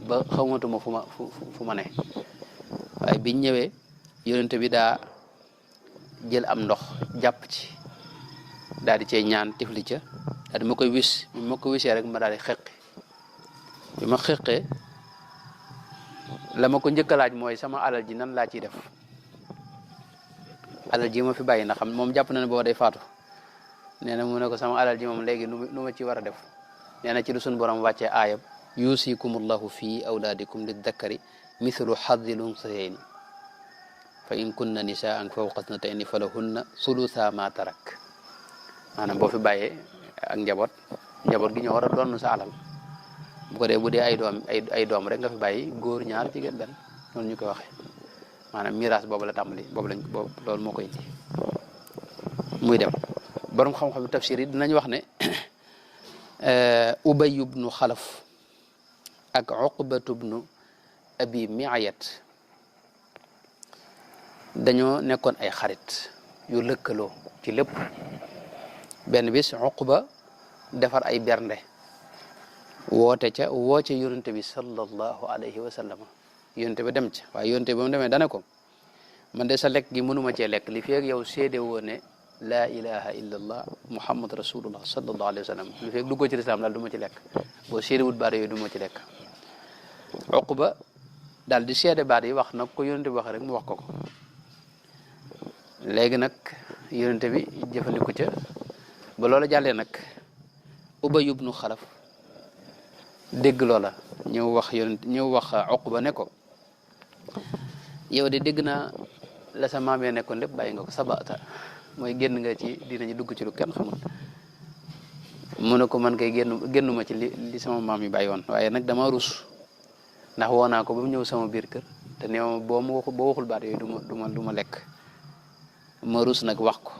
ba xamatuma fu ma ne waaye biñ ñëwee yonente bi daa jël am ndox jàpp ci daal di cay ñaan tifli ca daal di ma koy wis bi ma ko wisee rek ma daal di xeqi bi ma xeqee la ma ko njëkk a laaj mooy sama alal ji nan laa ciy def alal ji ma fi bàyyi na xam moom jàpp na ne booba day faatu nee na mu ne ko sama alal ji moom léegi nu ma ci war a def nee na ci lu suñu borom wàccee aayab yusikumullahu fi awlaadikum liddakari mithlu hazzil unsayayni fa in kunna nisaan fawqa thnatayni falahunna thulutha ma tarak maanaam boo fi bàyyee ak njaboot gi ñoo war a doon sa alal bu ko dee bu dee ay doom rek nga fi bàyyi góor ñaar jigéen benn noonu ñu koy waxee maanaam miraas boobu la tàmbali boobu loolu moo koy indi muy dem borom xam-xam tafsir yi dinañ wax ne Ubay ibnu Xalaf ak Uqbatu ibnu Abi Mi'ayat dañoo nekkoon ay xarit yu lëkkaloo ci lépp benn bis Uqba defar ay bernde woo ca yonente bi sallallahu alayhi wa sallam yonente bi dem ca waaye yonente bi mu demee dane ko man de sa lekk gi mënuma cee lekk li feeg yow seede woo ne laa ilaha illa allah muhammad rasulullah sallallahu alayhi wa sallam li feeg duggoo ci lislaam daal du ma ci lekk boo seede wut baat yooyu du ma ci lekk Uqba daal di seede baat yi wax nag ko yonente bi wax rek mu wax ko léegi nag yonente bi jëfandiku ca ba loola jàllee nag Ubay ibnu Xalaf dégg loola ñëw wax Uqba ne ko yow de dégg naa la sa maam ya nekkoon lépp bàyyi nga ko sabata mooy génn nga ci dinañu dugg ci lu kenn xamul mu ne ko man kay génnuma ci li sama maam yi bàyyi woon waaye nag dama rus ndax woo naa ko ba mu ñëw sama biir kër te néew boo waxul baat yooyu du ma lekk ma rus nag wax ko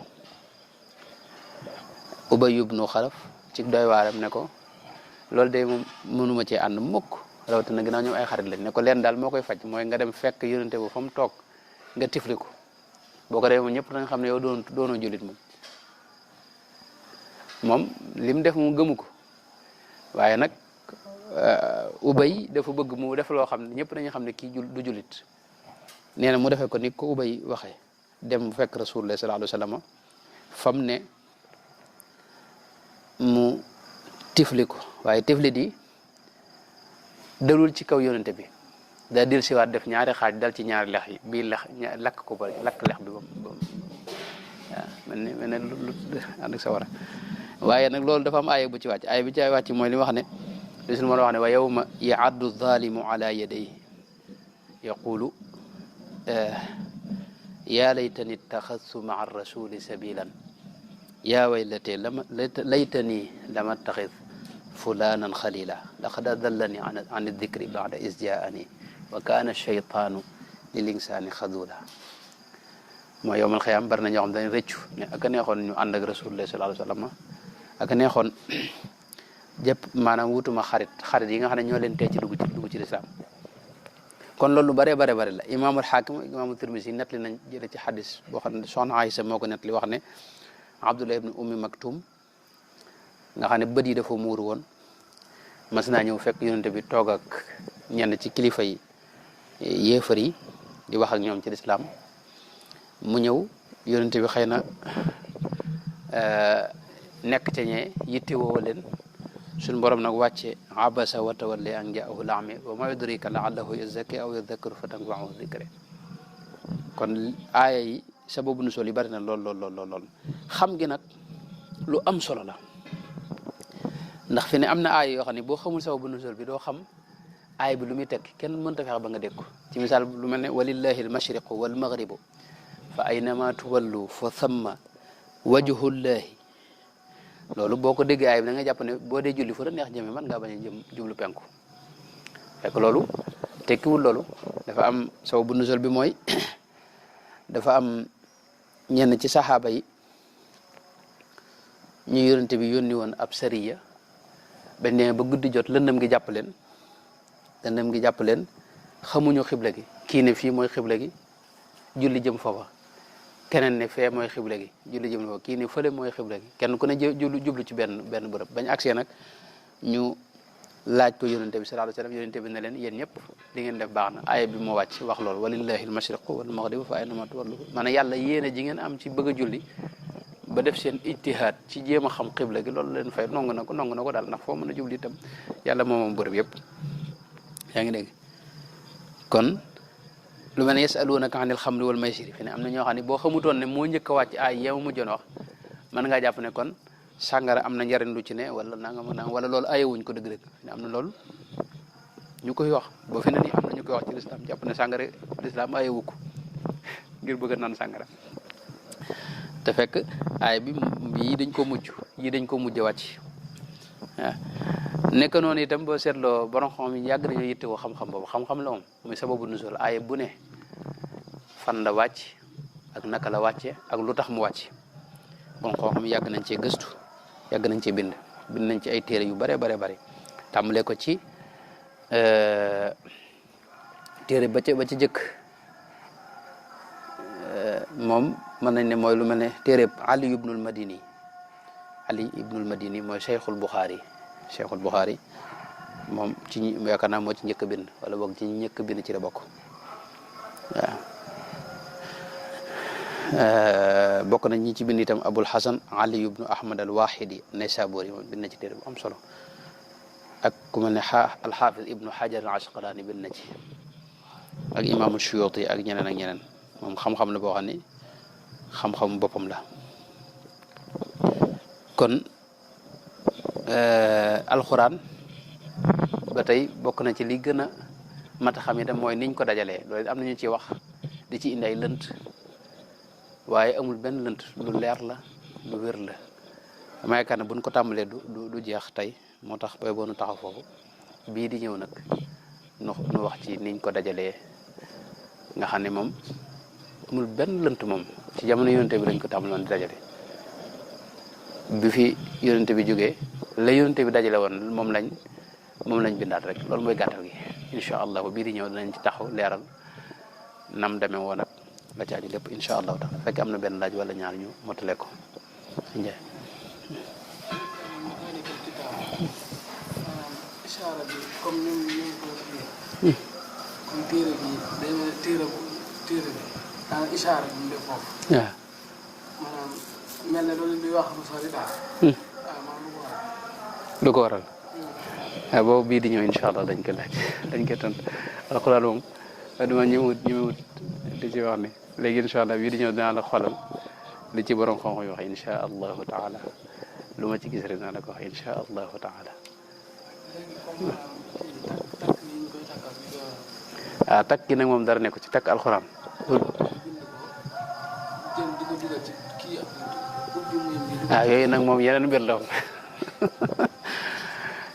Ubay ibnu Xalaf ci doy waaram ne ko loolu de moom mënuma cee ànd mukk rawatina ginnaaw ñoom ay xarit lañ ne ko leen daal moo koy faj mooy nga dem fekk yonente bu fa mu toog nga tifli ko boo ko defee moom ñëpp da nga xam ne yow doonoo jullit moom lim def mu gëmu ko waaye nag Ubay dafa bëgg mu def loo xam ne ñëpp dañu xam ne kii du jullit nee na mu defee ko ni ko Ubay waxee dem fekk rasulullah sallallahu alayhi wa sallam fam ne mu tifli ko waaye tifli di dalul ci kaw yonente bi daa del siwaat def ñaari xaaj dal ci ñaari lex yi bii lex lakk ko ba lakk lex bi ba waaw mel ne lu ànd ak sa war a waaye nag loolu dafa am aaya bu ci wàcc aaya bi ci wàcc mooy li wax ne li suñu mën a wax ne wa yawma yaaddu zalimu ala yadayhi yaqulu ya laytani ittaxadtu maa rasuli sabilan ya waylate laytani lam attaxid fulanan xalila laqad adallani an dikri bada is jaani wa kaana shaytaanu lil insaani xadula mooy yowmal xiyaam bari na ñoo xam dañ rëccu ne ak a neexoon ñu ànd ak rasulullah sallallahu alayhi wa sallam ak a neexoon jëpp maanaam wutuma xarit yi nga xam ne ñoo leen tee ci dugg ci lislaam kon loolu lu bare la imaamul xaakim imaamul tirmisi nettali nañ jële ci xadis boo xam ne soxna Aysa moo ko nettali wax ne Abdullah ibn Ummi Maktum nga xam ne bët yi dafa muuru woon mas naa ñëw fekk yonente bi toog ak ñenn ci kilifa yi yéefar yi di wax ak ñoom ci lislaam mu ñëw yonente bi xëy na nekk ca ñee yitte woo leen suñu borom nag wàcce abasa wa tawalla an jaahu laami wa ma yudrika laallahu yazakki aw yadhakkaru fa tanfaahu dhikra kon aaya yi sababu nusul yi bari na lool xam gi nag lu am solo la ndax fi ne am na aaya yoo xam ne boo xamul sababu nusul bi doo xam aaya bi lu muy tekki kenn mënta fexe ba nga dégg ko ci misaal lu mel ne walillahi almashriqu walmaghribu fa aynama tuwallu fa thamma wajhullahi loolu boo ko déggee aay bi da nga jàpp ne boo dee julli fu la neex jëme man ngaa bañ a jublu penku fekk loolu tekkiwul loolu dafa am sababu nuzul bi mooy dafa am ñenn ci saxaaba yi ñu yonente bi yónni woon ab sariya bañ ne ba guddi jot lëndëm gi jàpp leen xamuñu xibla gi kii ne fii mooy xibla gi julli jëm foofa keneen ne fee mooy xibla gi julli jëm foofa kii ne fële mooy xibla gi kenn ku ne jublu ci benn bërëb bañ agsee nag ñu laaj ko yonente bi sallallahu alayhi wasallam yonente bi ne leen yéen ñëpp li ngeen def baax na aaya bi moo wàcc wax loolu walillahi almashriqu wal maghribu fa aynama tuwallu maanaam yàlla yéene ji ngeen am ci bëgg a julli ba def seen ijtihaad ci jéem a xam xibla gi loolu leen fay nangu na ko daal ndax foo mën a jubli itam yàlla moom bërëb yëpp yaa ngi dégg kon lu mel ne yasalunaka anil xamri wal maysiri fi ne am na ñoo xam ne boo xamutoon ne moo njëkk a wàcc ay yeema mujjoon wax mën ngaa jàpp ne kon sàngara am na njariñ lu ci ne wala nangam wala loolu ayewuñ ko dëgg-dëgg fi ne am na loolu ñu koy wax ba fi ne nii am na ñu koy wax ci lislaam jàpp ne sàngara lislaam ayewu ko ngir bëgg a naan sàngara te fekk ay bi yii dañ ko mujj a wàcc waaw nekk noonu itam boo seetloo borom xam yi yàgg nañoo yittewoo xam-xam boobu xam-xam la moom muy sababu nuzul aaya bu ne fan la wàcc ak naka la wàcce ak lu tax mu wàcc borom xam yàgg nañ cee gëstu yàgg nañ cee bind nañ ci ay téere yu bare tàmbalee ko ci téere ba ca jëkk moom mën nañ ne mooy lu mel ne téere Ali ibnul Madini mooy Cheikhul Bukhari moom ci yaakaar naa moo ci njëkk a bind wala boog ci njëkk a bind ci la bokk waaw bokk nañ ñi ci bind itam Abul Hasan Ali ibnu Ahmad al Wahidi Naysaburi moom bind na ci téere bu am solo ak ku mel ne alxaafis ibnu Hajar al Asqalani bind na ci ak imaamu Suyuti ak ñeneen moom xam-xam la boo xam ne xam-xam boppam la kon alxuraan ba tey bokk na ci li gën a mat a xam itam mooy niñ ko dajalee loolu am nañu ci wax di ci indi ay lënt waaye amul benn lënt lu leer la lu wér la dama yaakaar ne buñ ko tàmbalee du jeex tey moo tax bay boonu taxaw foofu bii di ñëw nag nu wax ci niñ ko dajalee nga xam ne moom amul benn lënt moom ci jamono yonente bi lañ ko tàmbaloon di dajale bi fi yonente bi jógee la yonente bi dajale woon moom lañ bindaat rek loolu mooy gàttal gi incha allah bii di ñëw dinañ ci taxaw leeral nam demee woon ak la caaju lépp incha allahu taala fekk am na benn laaj wala ñaar ñu motale ko njaay ishaara bi comme ni ñu ko waxee comme téere bi day mel téere bi daanaka ishaara bi mu def foofu waaw maanaam mel na loolu luy wax lu sori daal waaw maanaam lu ko waral boobu bii di ñëw incha allah dañ ko laaj dañ ko tontu alxuraan moom dama ñëwut di ci wax ni léegi incha allah bii di ñëw dinaa la xoolal li ci borom xam-xam yi wax incha allahu taala lu ma ci gis rek dinaa la ko wax incha allahu taala. Takk gi nag moom dara nekku ci takk alxuraan. Yooyu nag moom yeneen mbir la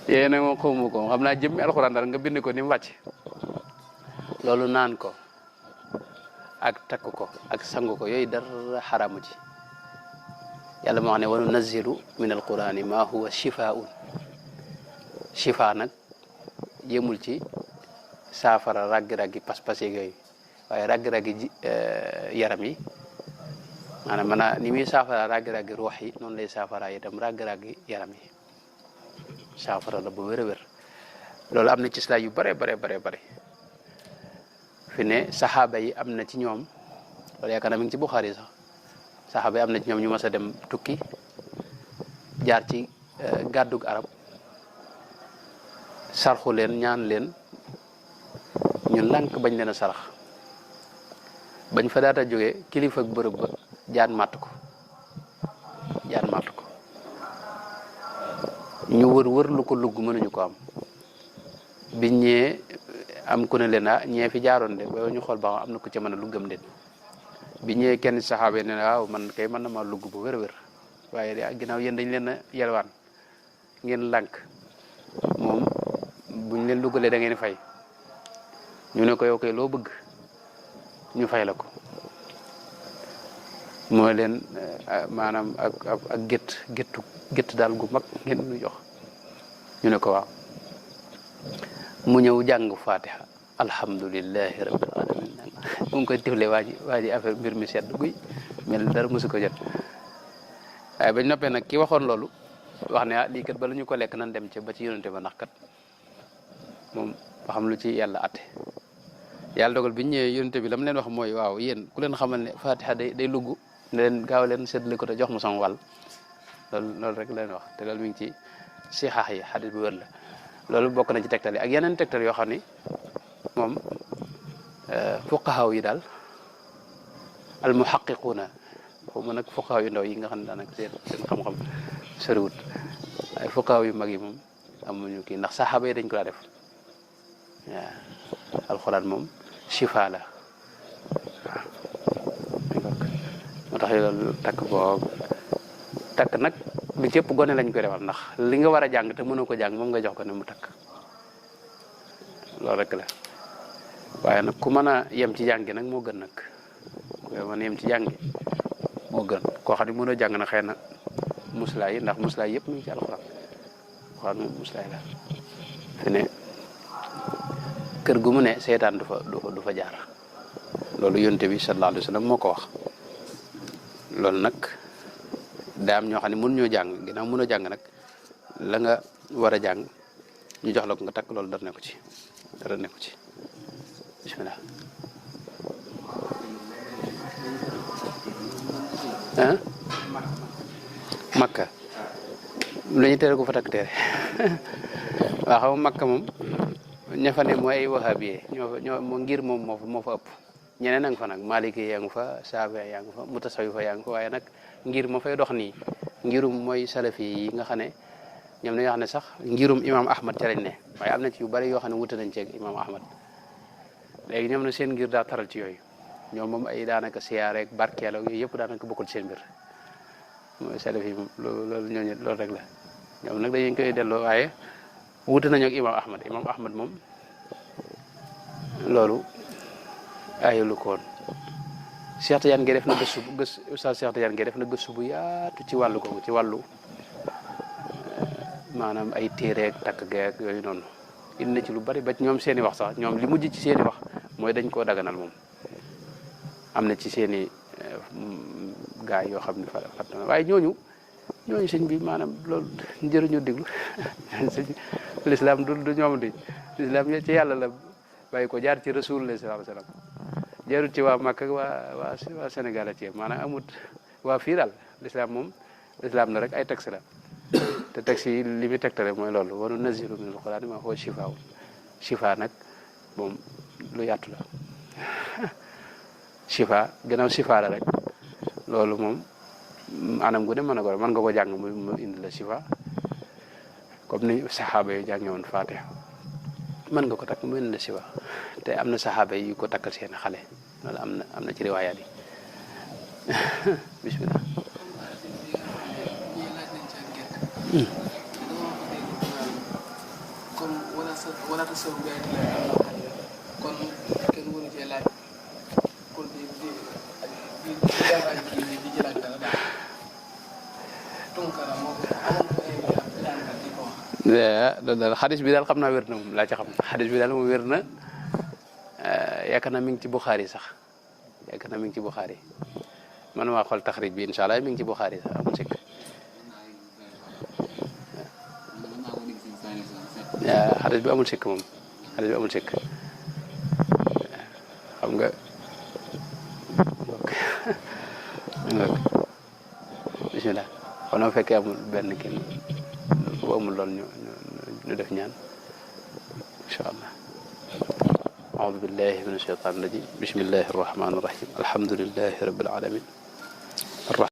yooyu nag moom xawma ko xam naa jëmmi alxuraan dara nga bind ko ni mu wàcc loolu naan ko ak takk ko ak sangu ko yooyu dara xaramu ci yàlla moo wax ne wa nunazzilu min alqurani ma huwa shifaun shifa nag yëmul ci saafara raggi-raggi pas-pas yeeg yooyu waaye raggi-raggi yaram yi maanaam ni muy saafara raggi-raggi ruux yi noonu lay saafara itam raggi-raggi yaram yi saafara la bu wér a wér loolu am na ci islaam yu bare fi ne saxaaba yi am na ci ñoom loolu yaakaar naa mi ngi ci Buxaari sax saxaaba yi am na ci ñoom ñu mas a dem tukki jaar ci gàddug arab sarxu leen ñaan leen ñu lànk bañ leen a sarax bañ fa daata jógee kilifa ak bërëb ba jaan màtt ko ñu wër lu ko lugg mënuñu ko am biñ ñëwee am ku ne leen ñee fi jaaroon de ba ñu xool ba am na ku ca mën a luggam den bi ñëwee kenn saxaaba ne waaw man kay mën na maa lugg bu wér a wér waaye ginnaaw yéen dañ leen a yelwaan ngeen lànk moom buñ leen luggalee da ngeen fay ñu ne ko yow kay loo bëgg ñu fay la ko mooy leen maanaam ak gétt daal gu mag ngeen nu jox ñu ne ko waaw mu ñëw jàng fatiha alhamdulillahi rabbil alamin mu ngi koy tifle waa ji affaire mbir mi sedd guy mel dara mosu ko jot waaye bañ noppee nag ki waxoon loolu wax ne lii kat bala ñu ko lekk nan dem ca ba ci yonente ba ndax kat moom ba xam lu ci yàlla atte yàlla dogal bi ñu ñëwee yonente bi la mu leen wax mooy waaw yéen ku leen xamal ne fatiha day lugg ne leen gaaw leen seddale ko te jox ma sama wàll loolu rek leen wax te loolu mi ngi ci sixaax yi xadis bu wér la loolu bokk na ci tegtal yi ak yeneen tegtal yoo xam ni moom fuqahaa yi daal al muhaqiquuna xawma nag fuqahaa yu ndaw yi nga xam ne daanaka seen xam-xam soriwut ay fuqahaa yu mag yi moom amuñu kii ndax saxaaba yi dañ ko daa def waaw alxuraan moom shifa la waaw moo tax loolu takk nag lu cëpp gone lañ koy defal ndax li nga war a jàng te mënoo ko jàng moom nga jox ko ne mu takk loolu rek la waaye nag ku mën a yem ci jàngi nag moo gën nag ku mën a yem ci jàngi moo gën koo xam ne mënoo jàng na xëy na muslaay yi ndax muslaay yëpp mu ngi ci alxuraan alxuraan moom muslaay la fi ne kër gu mu ne seytaan du fa jaar loolu yonte bi sallallahu alayhi wa sallam moo ko wax loolu nag daa am ñoo xam ne mënuñoo jàng ginnaaw mënoo jàng nag la nga war a jàng ñu jox la ko nga takk loolu dara nekku ci bismillah makka lu ñu tere ko fa takk teere waaw xam makka moom ña fa ne mooy ay wahabiye ñoo ngir moom moo fa ëpp ñeneen a nga fa nag maliki yaa ngi fa saafi yaa ngi fa mutasawifa yaa ngi fa waaye nag ngir ma fay dox nii ngirum mooy salafi yi nga xam ne ñoom dañoo xam ne sax ngirum imam ahmad ca lañ ne waaye am na ci yu bari yoo xam ne wute nañ ceeg imam ahmad léegi ñoom na seen ngir daa taral ci yooyu ñoom moom ay daanaka siyaare ak barkeel ak yooyu yëpp daanaka bokkul seen mbir mooy salafi yi moom loolu ñooñu loolu rek la ñoom nag dañu koy delloo waaye wute nañu ak imam ahmad moom loolu ayulu ko woon Cheikh Tidiane Gaye def na Oustaz Cheikh Tidiane Gaye def na gëstu bu yaatu ci wàllu googu ci wàllu maanaam ay téere ak takk geek yooyu noonu indi na ci lu bari ba ñoom seeni wax sax ñoom li mujj ci seeni wax mooy dañ koo daganal moom am na ci seeni gaay yoo xam ne fat na waaye ñooñu sëñ bi maanaam loolu njëriñu déglu l'islam du ñoom di l'islam ci yàlla la bàyyi ko jaar ci rasulullah sallallahu alayhi wasallam jarut ci waa Makka waa Sénégal a ci maanaam amut waa fii daal l'islam moom l'islam la rek ay texte la te texte yi li muy tegtale mooy loolu wa nunazzilu min alqur'ani ma huwa shifaa'un shifa nag moom lu yàttu la shifa gannaaw shifa la rek loolu moom anam gu ne mën a ko mën nga ko jàng mu indi la shifa comme ni saxaaba yi jànge woon Fatiha mën nga ko takk mu indi la shifa te am na saxaaba yi yu ko takkal seen xale loolu am na ci riwaayaat yi bismillah comme wala ta saw gaay la kon kenn waru cee laaj kon di jàmbaay di jëlaat dara daal Tunkara moo ko amoon ko ay jàngat di ko wax daal xadis bi daal xam naa wér na moom laa ci xam xadis bi daal moom wér na yaakaar naa mi ngi ci Buxaari sax yaakaar naa mi ngi ci Buxaari man maa xool taxrij bi incha allah mi ngi ci Buxaari sax amul sikk waaw xadis bi amul sikk moom xadis bi amul sikk xam nga bismillah xam na fekkee amul benn kenn bu amul lool ñu def ñaan incha allah أعوذ بالله من الشيطان الرجيم بسم الله الرحمن الرحيم الحمد لله رب العالمين